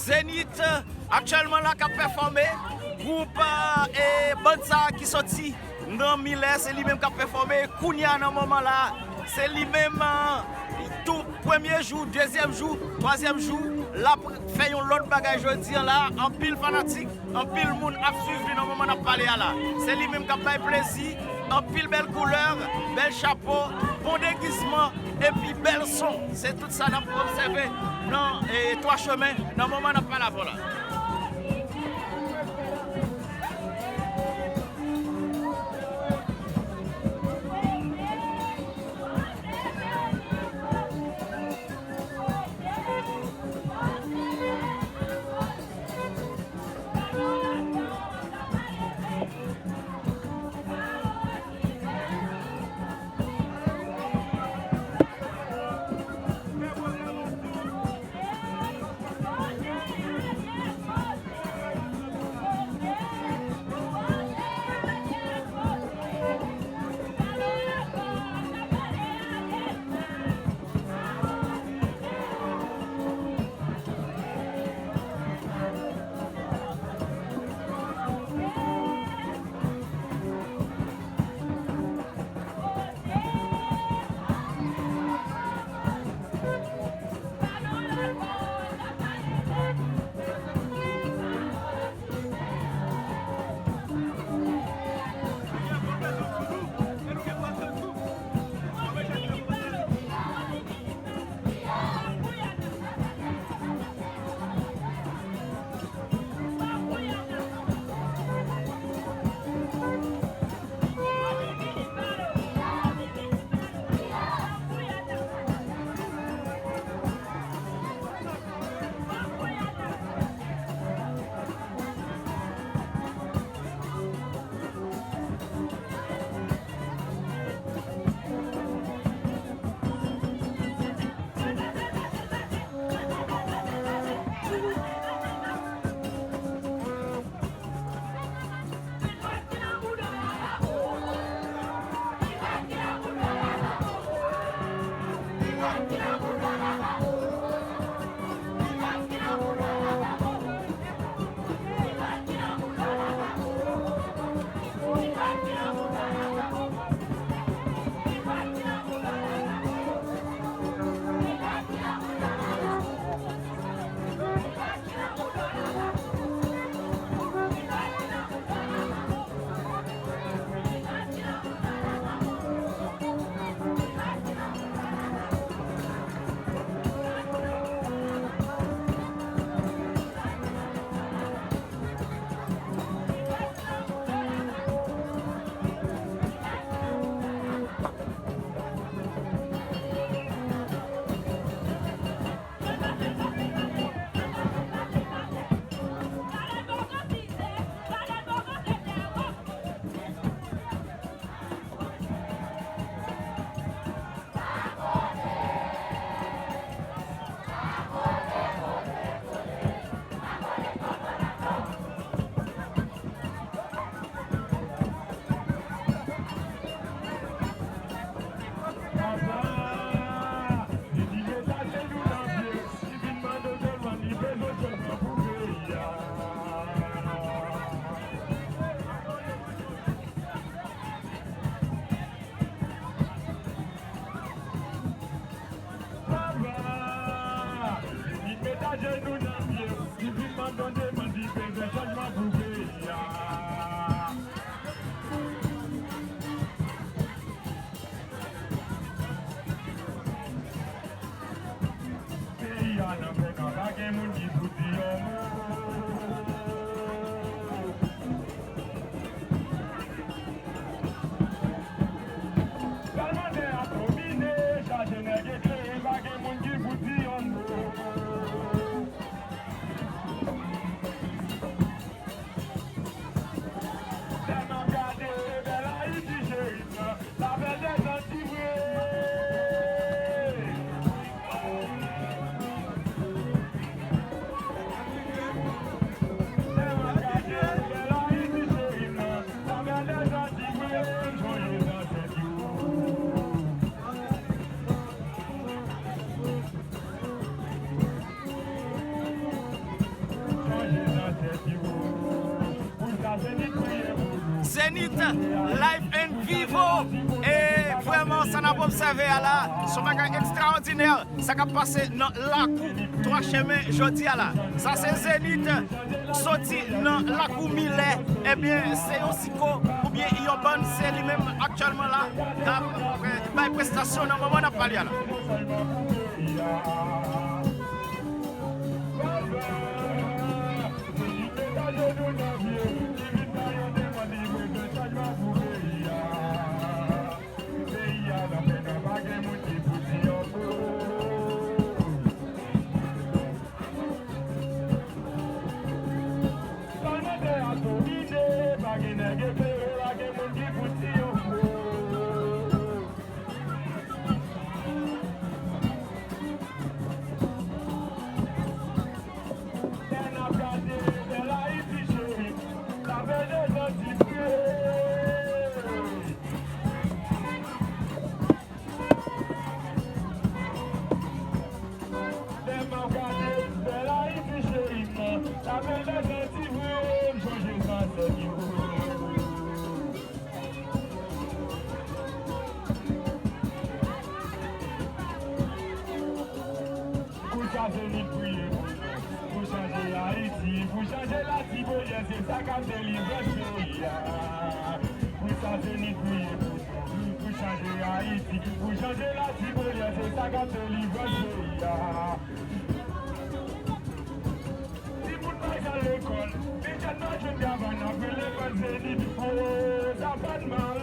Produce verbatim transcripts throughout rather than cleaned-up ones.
Zenith, aktyèlman la k ap pèfòme. Gwoup, e, bann sa a ki soti nan Milè, se li menm k ap pèfòme. Kounye a, nan moman la, se li menm, tou premye jou, dezyèm jou, twazyèm jou, l ap fè yon lòt bagay jodi a la. Anpil fanatik, anpil moun ap swiv li nan moman n ap pale a la. Se li menm k ap bay plezi, anpil bèl koulè, bèl chapo, bon degizman, epi bèl son. Se tout sa n ap obsève nan, e, Twa Chemen nan moman n ap pale avè w la. Papa, li met ajenou nan pye, li vin mande yon demann, li bezwen chanjman pou peyi a. Peyi a nan fè ka, pa gen moun ki pou di yon mo. Palmantè a domine, chaje nèg eklere, pa gen moun ki pou di yon mo. Live en vivo. E vrèman, sa n ap obsève a la, se yon bagay ekstraòdinè, sa k ap pase nan lakou Twa Chemen jodi a la. Sa se Zenith, soti nan lakou Milè. Ebyen, se yon siko oubyen yon bann, se li menm aktyèlman la k ap, eh, bay prestasyon nan moman n ap pale a la. Pou chanje Zenith, priye pou nou. Pou chanje Ayiti, pou chanje Latibonit, se sa k ap delivrans peyi a. Pou chanje Zenith, priye pou nou. Pou chanje Ayiti, pou chanje Latibonit, se sa k ap delivrans peyi a. Timoun pa al lekòl, men tèt pa jwenn travay, n ap rele bann Zenith, o, sa fè n mal.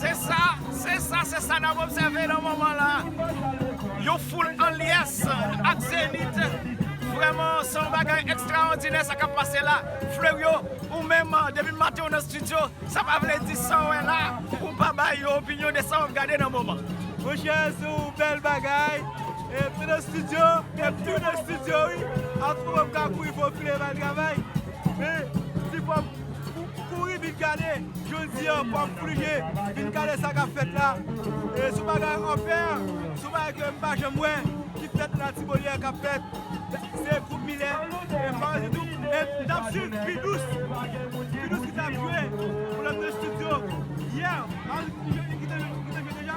Se sa, se sa, se sa n ap obsève nan moman la. Yon foul an lyès ak Zenith. Vrèman, se yon bagay ekstraòdinè sa k ap pase la. Fleuryo, ou menm, depi maten w nan estidyo, sa pa vle di sa w wè la, ou pa bay yon opinyon de sa w ap gade nan moman. Monchè, se yon bèl bagay. E, m te nan estidyo, e m tou nan estidyo, wi. Antwo m ka kouri, fò file bay travay. Men, si fò m kou-, kouri vin gade, jodi a, fò m oblije vin gade sa k ap fèt la. E, se yon bagay anfè, se yon bagay ke m pa janm wè, ki fèt nan Latibonit k ap fèt. Se gwoup Milè, e, pa di tou, e, m t ap swiv Pidous. Pidous ki t ap jwe pou lòt nan estidyo yè. Pa di ki te, ki te, ki te jwe deja?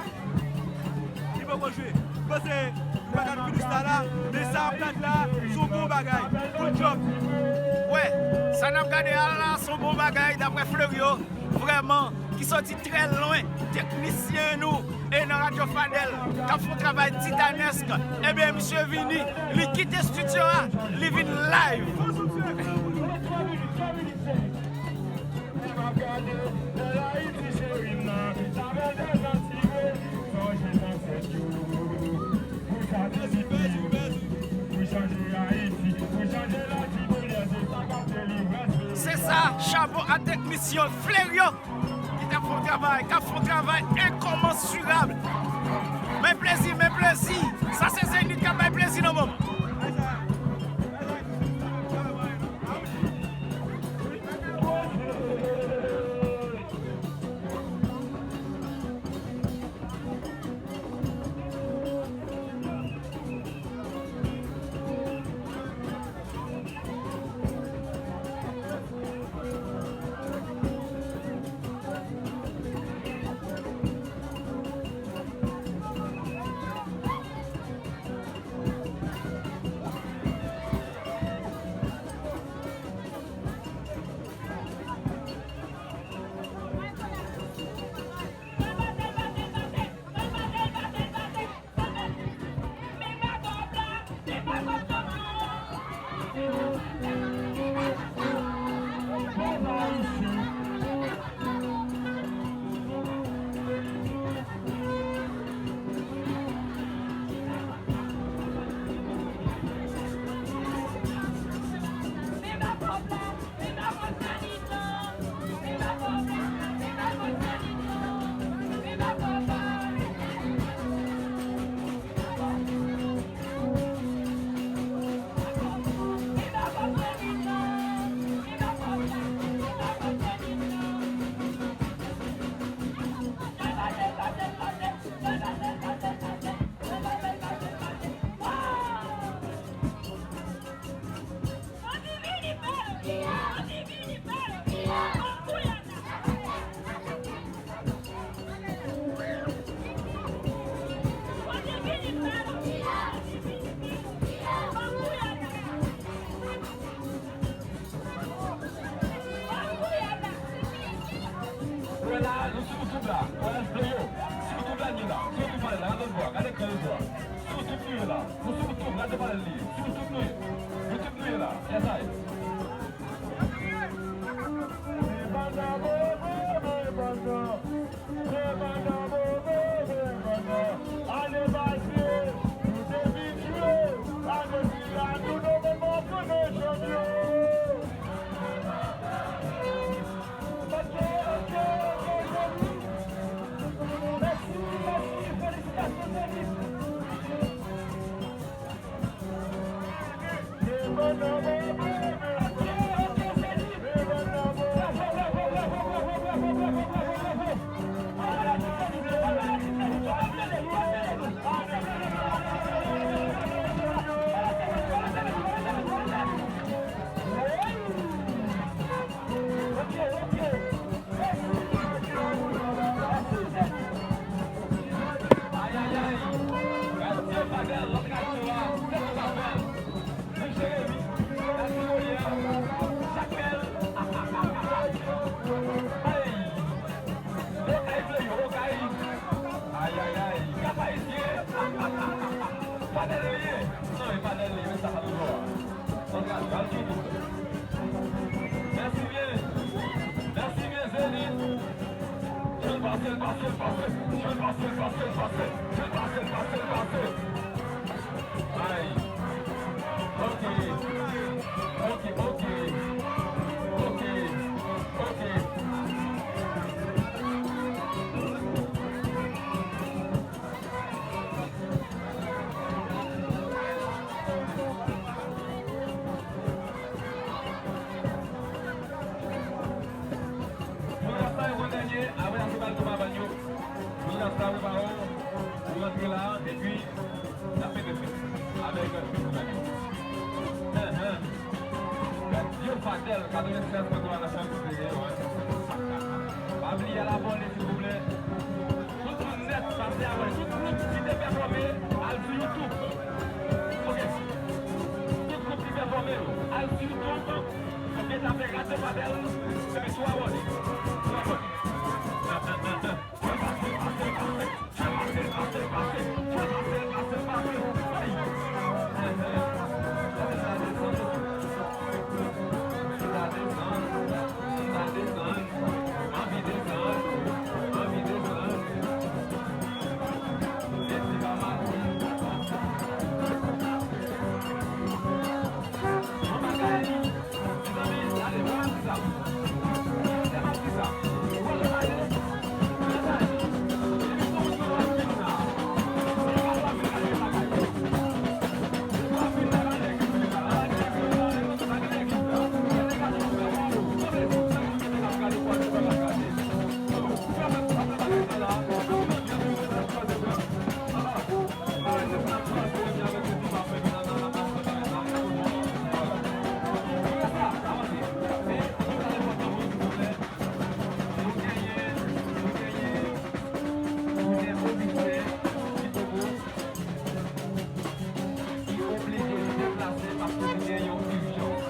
Li poko jwe. Bon, se, nou pa ka di Pidous la la, men sa ap la, se yon bon bagay. Good job. Wè, sa n ap gade a la, se yon bon bagay, daprè Fleuryo. Vrèman, ki sòti trè lwen, teknisyen nou, e nan Radyo Fadèl, k ap fè yon travay titanèsk. Ebyen, misye vini, li kite estidyo a, li vin live. Se sa, chapo a teknisyen Fleuryo ki t ap fè yon travay, k ap fè yon travay enkomansirab. Men plezi, men plezi. Sa se Zenith k ap bay plezi nan moman. Dèyè li ye. Non, e pa dèyè li ye, men sa pa toujou a. Angaje, al toujou. Mèsi byen. Mèsi byen, Zenith. Jan l pase, l pase, l pase. Jan l pase, l pase, l pase. Jan l pase, l pase, l pase. Ay. Ok. Ok, ok. Ok. Ok. Pou rasta yo pran dènye, apre sa se bal tou pa bann yo. Pou rasta prepare w, pou rantre la, epi n ap mete fè avèk tout moun yo. Ahan. Yo Fadèl, katrevennsèz pwen twa nan chanm ki te gen yo, hein. Pa bliye al abòne, silvouplè. Tout moun nèt, pase avè tout gwoup ki te pèfòme, al sou YouTube. Ok. Tout gwoup ki pèfòme yo, al sou YouTube. Ok, tape Radyo Fadèl, epi tou abòne. Tou abòne. Ki oblije deplase paske li gen yon ijans.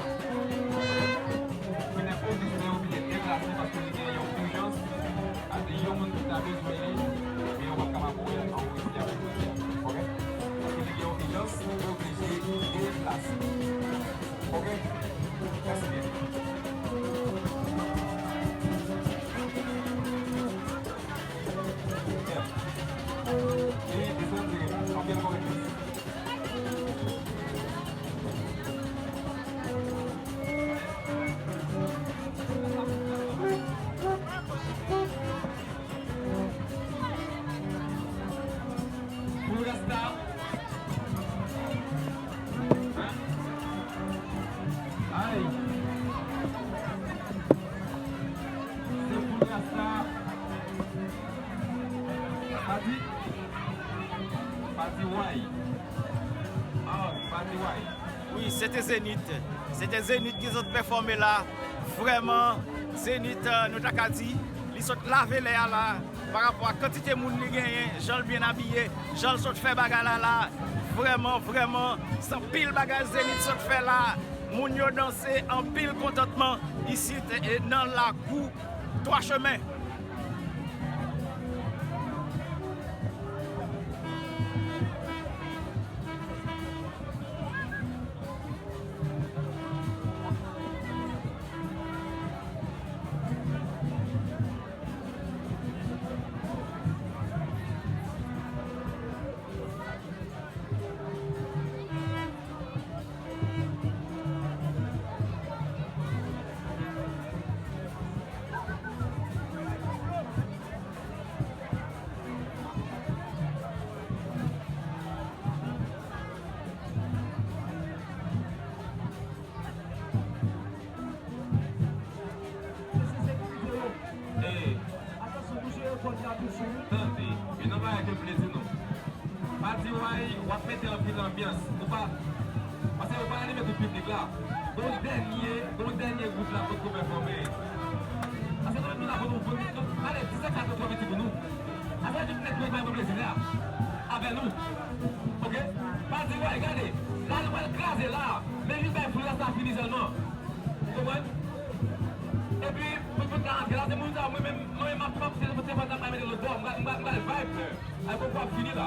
Ki nen oblije deplase paske li gen yon ijans. Ase yon moun ki ta bezwen li, men yo pa kapab wè l anrejistre avèk jodi a. Ok? Paske li gen yon ijans, li oblije deplase. Ok? Mèsi byen. Byen. Li desann dirèk. Anpil koreksyon. Pou rasta. Ay. Se pou rasta. Pa di. Pa di way. Ah, pa di way. Wi, se te Zenith. Se te Zenith ki sot pèfòme la. Vrèman, Zenith, euh, nou ta ka di, li sot lave lè a la. Pa rapò a kantite moun li genyen, jan l byen abiye, jan l sot fè bagay la la, vrèman, vrèman, se anpil bagay Zenith sot fè la. Moun yo danse, anpil kontantman isit, e, nan lakou Twa Chemen. Hey. Tande, youn nan bagay ke m vle di nou. Pa di way, w ap mete anpil anbyans. Nou pa, paske yo pa anime tout piblik la. Gon dènye, gon dènye gwoup la potko pèfòme. Paske nou menm nou la pou nou, pou nou, nou pale dizèt ka twò piti pou nou. Afè tout nèg mwen bay mwen plezi la. Avè nou. Ok? Pa di way, gade. La nou pral kraze la. Men jis bay foul la sa fini sèlman. Ou konprann? Epi, pou tout la antre la, se moun sa, mwen menm, mwen menm, m ap, m ap, se, se pandan m pral mete lòt bò, m pral, m pral, m pral vibe. Ay, poko ap fini la.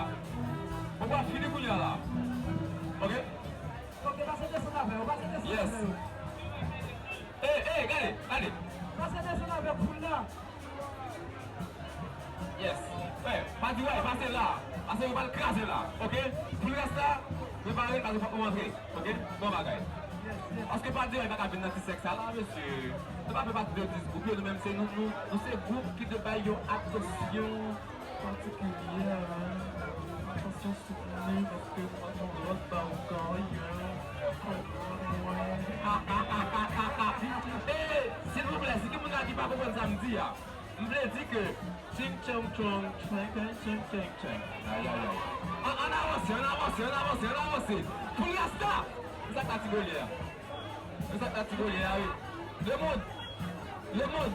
Poko ap fini kounye a la. Ok? Ok, pase desann avè yo, pase desann avè yo. Ey, ey, gade, gade. Pase desann avè foul la. Yes. Ey, Padi Way, pase la. Pase yo pral kraze la. Ok? Foul Rasta, prepare, paske fòk nou rantre. Ok? Bon bagay. Paske Padi Way pa ka vin nan ti sèk sa la, mesye. Nou pa fè pati de dis gwoup yo, nou menm se nou, nou, nou se gwoup ki te bay yon atansyon patikilyè, atansyon soutni, paske nou pa gen lòt ba w kòyè, konprann mwen. Ey, silvouplè, si gen moun la ki pa konprann sa m di a, m vle di ke ching chong chong, cheng cheng cheng cheng cheng. Ay, ay, ay. An, ann avanse, ann avanse, ann avanse, ann avanse. Pou Rasta! Se sa k la ti golyè a. Se sa k la ti golyè a, wi. Lemonn! Lemonn!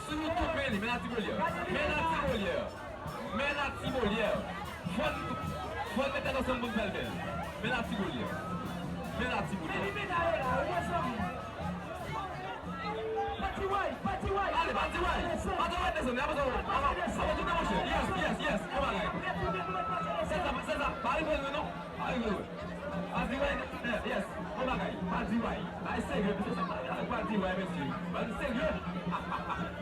Sou YouTube, men li, men la ti golyè. Men la ti golyè. Men la ti golyè. Fò n, fò n met tèt ansanm pou n fè l bèl. Men la ti golyè. Men la ti golyè. Pati Way, Pati Way. Ale, Pati Way. Pati Way desann, avanse, avanse, avanse, tounen, monchè. Yes, yes, yes. Bon bagay. Se sa, se sa. Pa rive lwen, non. Pa rive lwen. Padi Way, eh, yes. Bon bagay. Padi Way. Bay serye, mesye, se pa, eh, Padi Way, mesye. Bay serye.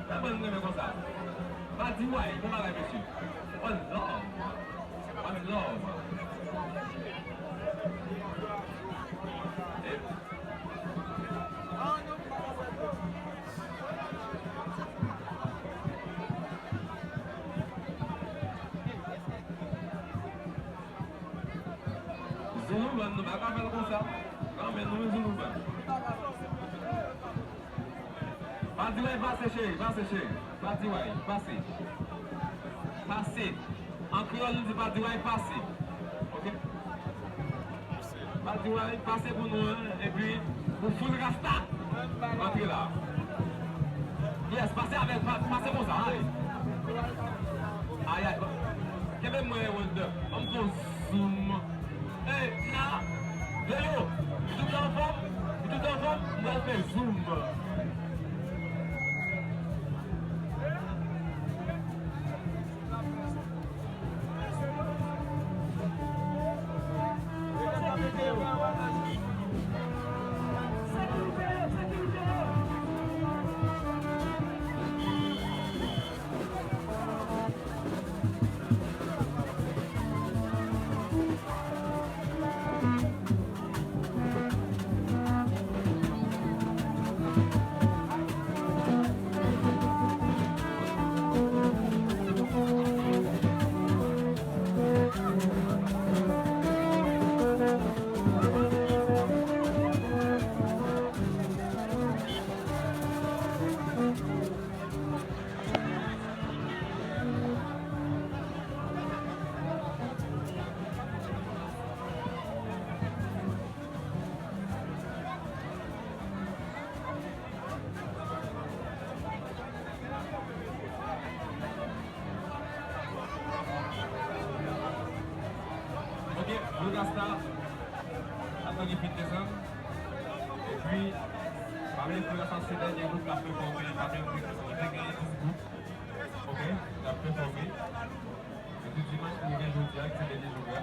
Fè bann renmen konsa. Padi Way. Bon bagay, mesye. One love. One love. Eh. Zouloubann, nou pa ka fè l konsa. Kanmenm, nou, Zouloubann. Padi Way, pase, cheri, pase, cheri. Padi Way, pase. Pase. An kreyòl, nou di Padi Way, pase. Ok? Padi Way, pase pou nou, en. Epi, pou foul Rasta, antre la. Yes, pase avèk, pa-, pase konsa, ale. Ay, ay. Kenbe mwen, Wonder. Ban m fè yon zoom. Ey, la. Yo, yo. Nou tout anfòm? Nou tout anfòm? M pral fè zoom. Ok, Blue Rasta ap gen fin desann. Epi, pa bliye Blue Rasta se dènye gwoup k ap pèfòme, pa bliye Blue Rasta te genyen dis gwoup. Ok, k ap pèfòme. Epi dimanch ki rive jodi a, ki se dènye jou a,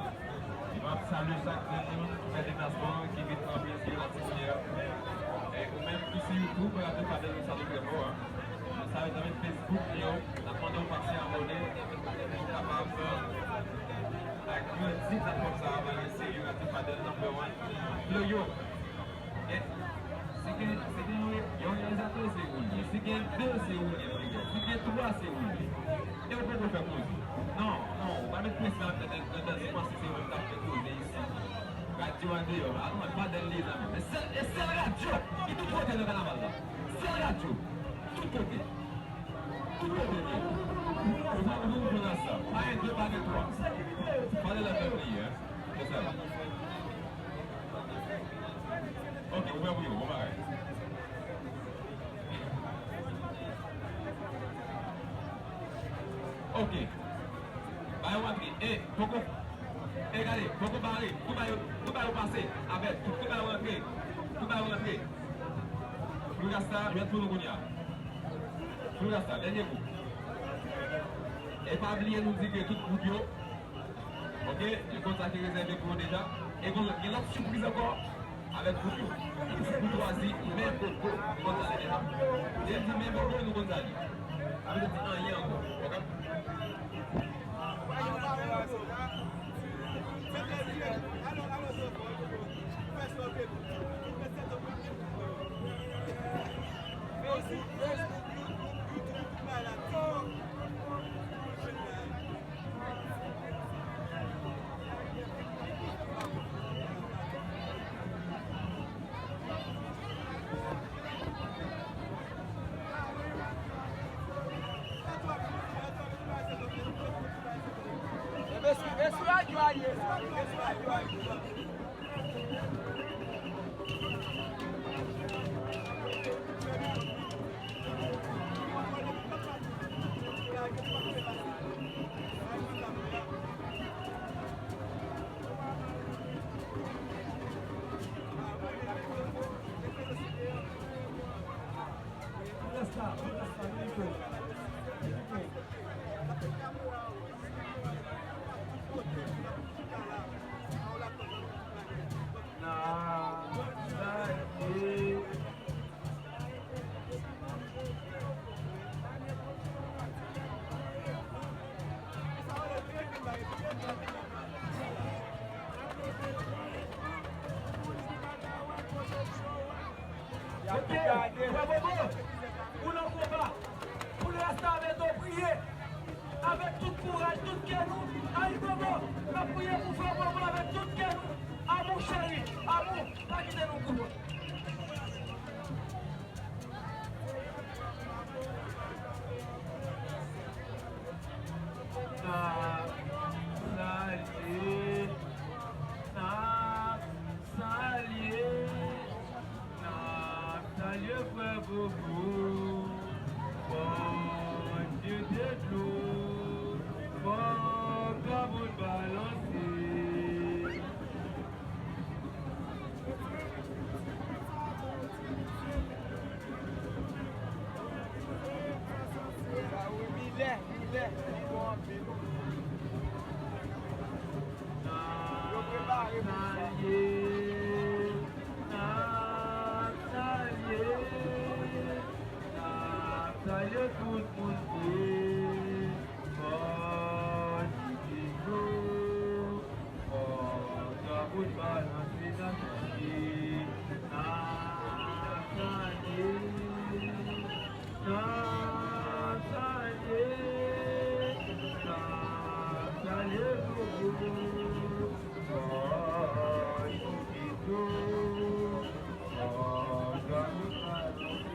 m ap salye chak grenn moun ki fè deplasman an, ki vin pran plezi yo nan ti kounye a. E ou menm ki sou YouTube, Radyo Fadel, nou salye trè fò, a. Nou salye zanmi Facebook nou yo, n ap mande w pase abòne, pou w kapab agrandi platfòm sa a, bagay serye, Radyo Fadel number one. Yo, yo. Gen, si gen, si gen yon, yon reyalizatè, se ou l ye. Si gen de, se ou l ye, frè. Si gen twa, se ou l ye. E ou poko fè koze. Non, non, ou pa met prensip la nan, nan, nan, nan, ou panse se ou menm k ap fè koze isi. Radyo andeyò, a non, pa dan l ye zanmi. Men sèl, e sèl radyo ki tout kote nan kanaval la. Sèl radyo. Tout kote. Tout kote li ye. Ou pa, ou pa konprann sa. Pa gen de, pa gen twa. Fadel F M li ye, hein. Se sa. Ok, ou prè pou yo, bon bagay. Ok. Ba yo antre. E, poko. E, gade, poko bare. Tou ba yo, tou ba yo pase. Avèk, tou, tou ba yo antre. Tou ba yo antre. Pou Rasta, jwèt pou nou kounye a. Pou Rasta, dènye kou. E pa bliye nou di ke tout gwoup yo, Gen, li konn sa ki rezève pou yo deja. E bon, gen lòt sipriz ankò avèk gwoup yo. Pou twazi, men popo, nou konn sa deja. Lè l di men popo, nou konn sa li. Sa vle di anyen ankò. Oke? Ok, bravo, bon. Pou nan konba, pou Rasta Vedo priye avèk tout kouraj, tout kè nou. Ayibobo, n ap priye pou frè Bobo avèk tout kè nou. Amou cheri, amou, pa kite nou kouri. N ap salye, n ap salye, n ap salye frè Bobo. Bondye de dlo, fò granmoun balanse. Sa wi, milè, milè, li bon anpil. Yo prepare pou sa. N ap salye, n ap salye tout moun vre. Bondye de dlo. Fò granmoun balanse nan chante, n ap chante, n ap chante, n ap chante pou ou. Fò granmoun balanse.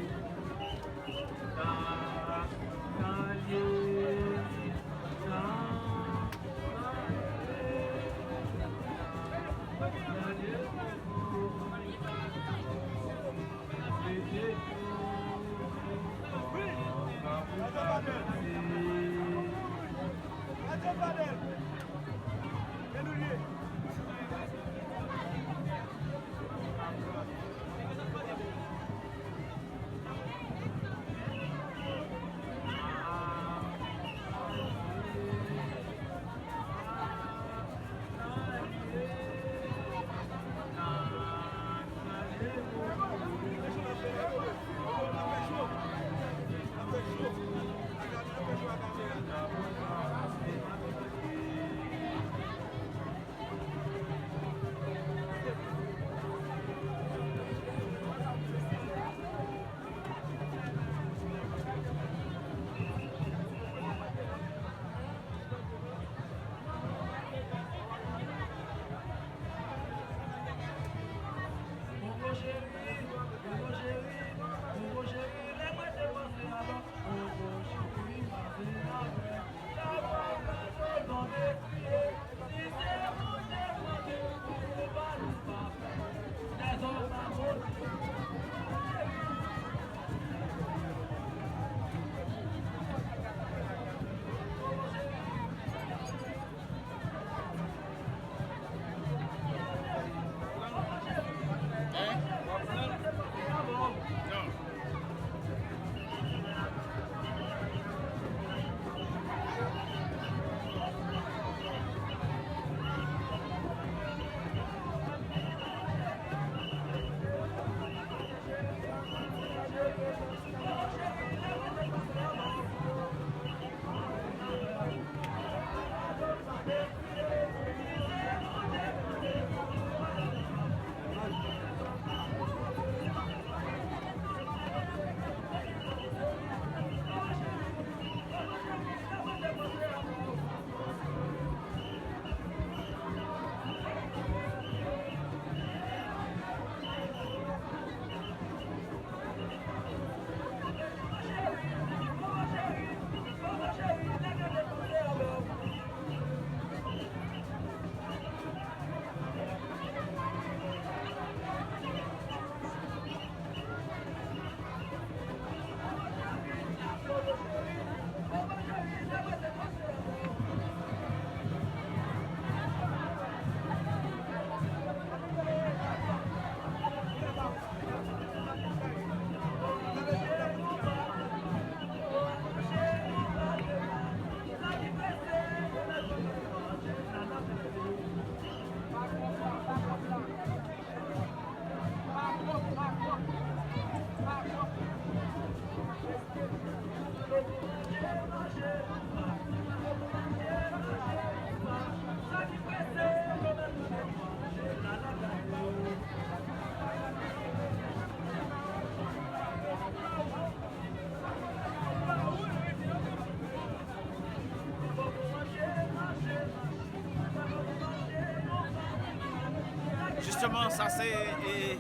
Jisteman, sa se e,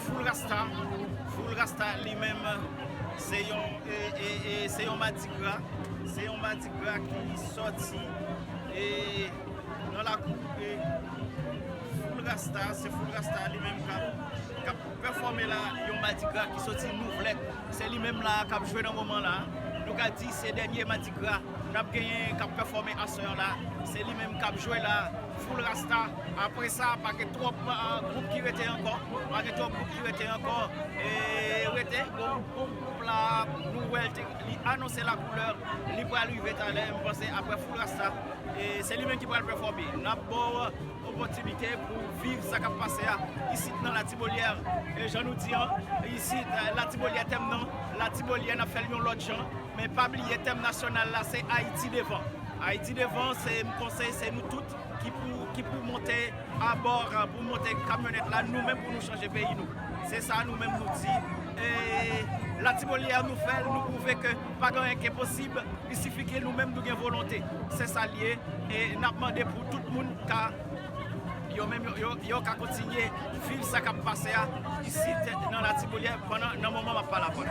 Full Rasta. Full Rasta li menm se yon e, e, e, se yon madigra. Se yon madigra ki sòti e, nan lakou e, Full Rasta. Se Full Rasta li menm k ap k ap pèfòme la, yon madigra ki soti Nouvlèt. Se li menm la k ap jwe nan moman la. Nou ka di se dènye madigra n ap genyen k ap pèfòme aswè an la. Se li menm k ap jwe la, Full Rasta. Apre sa, pa gen twòp ah, gwoup ki rete ankò. Pa gen twòp gwoup ki rete ankò. E rete, bon, bon, gwoup la, nou wè l te, li anonse lakoulè, li pral rive talè. M panse apre Full Rasta, e se li menm ki pral pèfòme. N ap ba w opòtinite pou viv sa k ap pase a isit nan Latibolière. E jan nou di an, isit, eh, Latibolière tèm nan, Latibolière n ap fè l yon lòt jan, men pa bliye tèm nasyonal la se Ayiti devan. Ayiti devan, se m panse se nou tout ki pou, ki pou monte abò, pou monte kamyonèt la, nou menm pou nou chanje peyi nou. Se sa nou menm nou di. E Latibolière nou fè l, nou pwouve ke pa gen anyen ki enposib. Il sifi ke nou menm nou gen volonte. Se sa l ye. E n ap mande pou tout moun ka, yo menm, yo, yo, yo ka kontinye viv sa k ap pase a isit nan Latibolière pandan, nan moman m ap pale avè w.